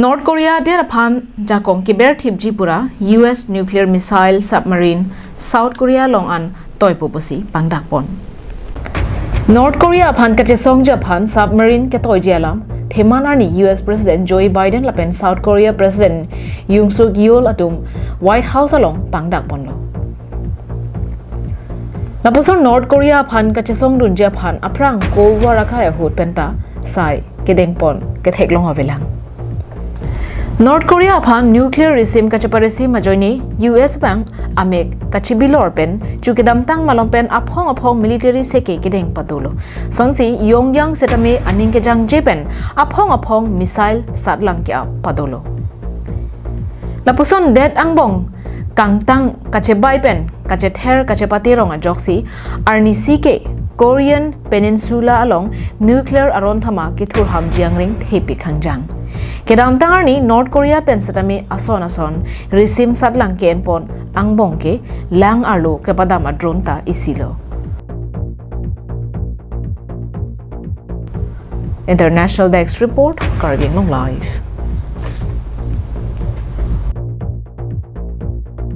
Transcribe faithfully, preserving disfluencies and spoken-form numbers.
North Korea adet aphan jakong keber thipji pura U S nuclear missile submarine South Korea along an toipo pusi pangdakpon. North Korea aphan kachesongji aphan submarine ketoiji alam theman arni U S President Joe Biden lapen South Korea President Yoon Suk Yeol atum White House along pangdakponlo. Lapuson North Korea aphan kachesongdunji aphan aphrang Cold War akai ahut penta sai kedengpon ketheklong avelang. North Korea aphan nuclear risim kacheparesim ajoine U S abang amek kachebilor pen chu kedamtang malom pen aphong aphong military seke kedeng padolo. Sonsi Pyongyang setame aning kejangje pen aphong aphong missile satlang ke-ap padolo. Lapuson det angbong kangtang kachebai pen kachether kachepaterong ajoksi arnisi ke Korean Peninsula along nuclear aron thama kethurhamji angring thepik hangjang. Kedamtang arni North Korea pen setame ason ason risim satlang ke-enpon angbong ke lang arlo kepadam a-drone ta isilo. International Desk Report, Karbi Anglong Live.